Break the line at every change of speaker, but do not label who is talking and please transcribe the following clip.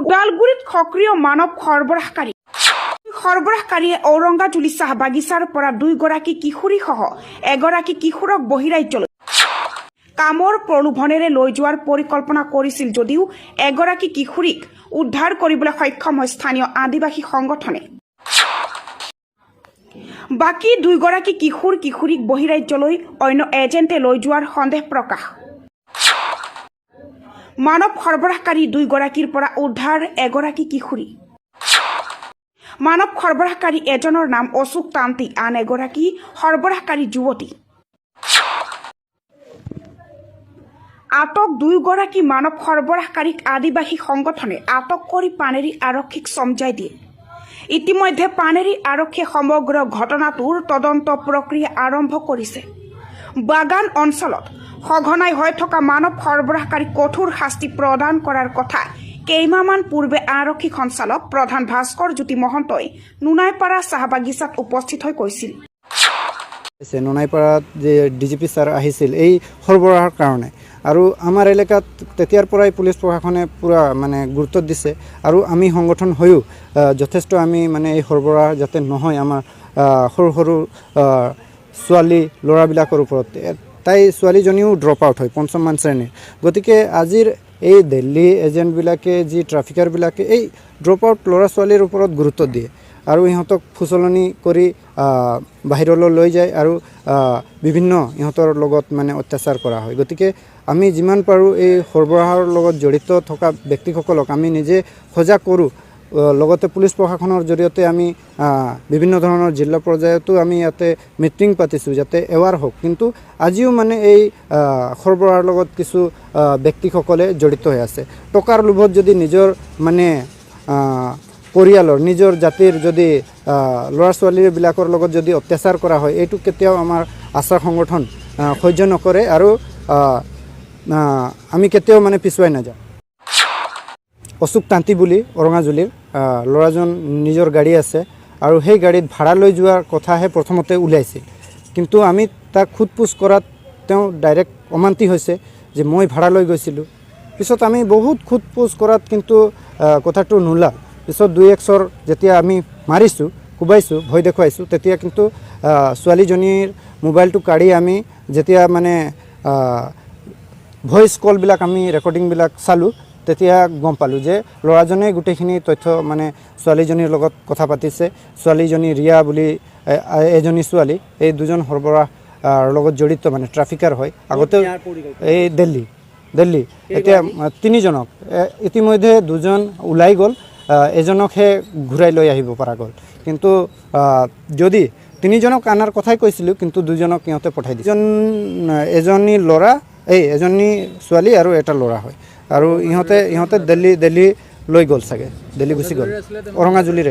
ওদালগুৰিত সক্ৰিয় মানৱ সৰবৰাহকাৰী। সৰবৰাহকাৰীয়ে ঔৰংগাজুলি চাহ বাগিচাৰ পৰা দুইগৰাকী কিশোৰীসহ এগৰাকী কিশোৰক বহিৰাজ্যলৈ কামৰ প্ৰলোভনেৰে লৈ যোৱাৰ পৰিকল্পনা কৰিছিল যদিও এগৰাকী কিশোৰীক উদ্ধাৰ কৰিবলৈ সক্ষম হয় স্থানীয় আদিবাসী সংগঠনে। বাকী দুইগৰাকী কিশোৰ কিশোৰীক বহিৰাজ্যলৈ অন্য এজেণ্টে লৈ যোৱাৰ সন্দেহ প্ৰকাশ। মানৱ সৰবৰাহকাৰী দুইগৰাকীৰ পৰা উদ্ধাৰ এগৰাকী কিশোৰী। মানৱ সৰবৰাহকাৰী এজনৰ নাম অশোক তান্তি, আন এগৰাকী সৰবৰাহকাৰী যুৱতী। আটক দুয়োগৰাকী মানৱ সৰবৰাহকাৰীক আদিবাসী সংগঠনে আটক কৰি পানেৰী আৰক্ষীক চমজাই দিয়ে। ইতিমধ্যে পানেৰী আৰক্ষীয়ে সমগ্ৰ ঘটনাটোৰ তদন্ত প্ৰক্ৰিয়া আৰম্ভ কৰিছে। বাগান অঞ্চলত সঘনাই হৈ থকা মানৱ সৰবৰাহকাৰীক কঠোৰ শাস্তি প্ৰদান কৰাৰ কথা কেইমাহমান পূৰ্বে আৰক্ষী সঞ্চালক প্ৰধান ভাস্কৰ জ্যোতি মহন্তই নুনাইপাৰা চাহ বাগিচাত উপস্থিত হৈ কৈছিল।
নুনাইপাৰাত যে ডিজিপি ছাৰ আহিছিল এই সৰবৰাহৰ কাৰণে আৰু আমাৰ এলেকাত তেতিয়াৰ পৰাই পুলিচ প্ৰশাসনে পূৰা মানে গুৰুত্ব দিছে আৰু আমি সংগঠন হৈও যথেষ্ট আমি মানে এই সৰবৰাহ যাতে নহয় আমাৰ সৰু সৰু ছোৱালী ল'ৰাবিলাকৰ ওপৰত। তাই ছোৱালীজনীও ড্ৰপ আউট হয় পঞ্চমমান শ্ৰেণীৰ। গতিকে আজিৰ এই দিল্লী এজেণ্টবিলাকে, যি ট্ৰাফিকাৰবিলাকে এই ড্ৰপ আউট ল'ৰা ছোৱালীৰ ওপৰত গুৰুত্ব দিয়ে আৰু ইহঁতক ফুচলনি কৰি বাহিৰলৈ লৈ যায় আৰু বিভিন্ন ইহঁতৰ লগত মানে অত্যাচাৰ কৰা হয়। গতিকে আমি যিমান পাৰোঁ এই সৰবৰাহৰ লগত জড়িত থকা ব্যক্তিসকলক আমি নিজে সজাগ কৰোঁ। লগতে পুলিচ প্ৰশাসনৰ জৰিয়তে আমি বিভিন্ন ধৰণৰ জিলা পৰ্যায়তো আমি ইয়াতে মিটিং পাতিছোঁ যাতে এৱাৰ হওক। কিন্তু আজিও মানে এই সৰবৰাহৰ লগত কিছু ব্যক্তিসকলে জড়িত হৈ আছে। টকাৰ লোভত যদি নিজৰ মানে পৰিয়ালৰ, নিজৰ জাতিৰ যদি ল'ৰা ছোৱালীবিলাকৰ লগত যদি অত্যাচাৰ কৰা হয়, এইটো কেতিয়াও আমাৰ আশা সংগঠন সহ্য নকৰে আৰু আমি কেতিয়াও মানে পিছুৱাই নাযাওঁ। অশোক তান্তি বুলি অৰঙাজুলিৰ ল'ৰাজন, নিজৰ গাড়ী আছে আৰু সেই গাড়ীত ভাড়া লৈ যোৱাৰ কথাহে প্ৰথমতে ওলাইছিল। কিন্তু আমি তাক সোধ পোছ কৰাত তেওঁ ডাইৰেক্ট অমান্তি হৈছে যে মই ভাড়া লৈ গৈছিলোঁ। পিছত আমি বহুত সোধ পোছ কৰাত কিন্তু কথাটো নোলাল। পিছত দুই এক চৰ যেতিয়া আমি মাৰিছোঁ, কোবাইছোঁ, ভয় দেখুৱাইছোঁ, তেতিয়া কিন্তু ছোৱালীজনীৰ মোবাইলটো কাঢ়ি আমি যেতিয়া মানে ভইচ কলবিলাক আমি ৰেকৰ্ডিংবিলাক চালোঁ, তেতিয়া গম পালোঁ যে ল'ৰাজনে গোটেইখিনি তথ্য মানে ছোৱালীজনীৰ লগত কথা পাতিছে। ছোৱালীজনী ৰিয়া বুলি এজনী ছোৱালী, এই দুজন সৰবৰাহৰ লগত জড়িত মানে ট্ৰাফিকাৰ হয় আগতে এই দিল্লী দিল্লী এতিয়া তিনিজনক ইতিমধ্যে দুজন ওলাই গ'ল, এজনকহে ঘূৰাই লৈ আহিব পৰা গ'ল। কিন্তু যদি তিনিজনক অনাৰ কথাই কৈছিলোঁ, কিন্তু দুজনক সিহঁতে পঠাই দিছে। এজনী ল'ৰা, এই এজনী ছোৱালী আৰু এটা ল'ৰা হয় আৰু ইহঁতে ইহঁতে দিল্লী দিল্লী লৈ গ'ল চাগে, দিল্লী গুচি গ'ল অৰঙাজুলিৰে।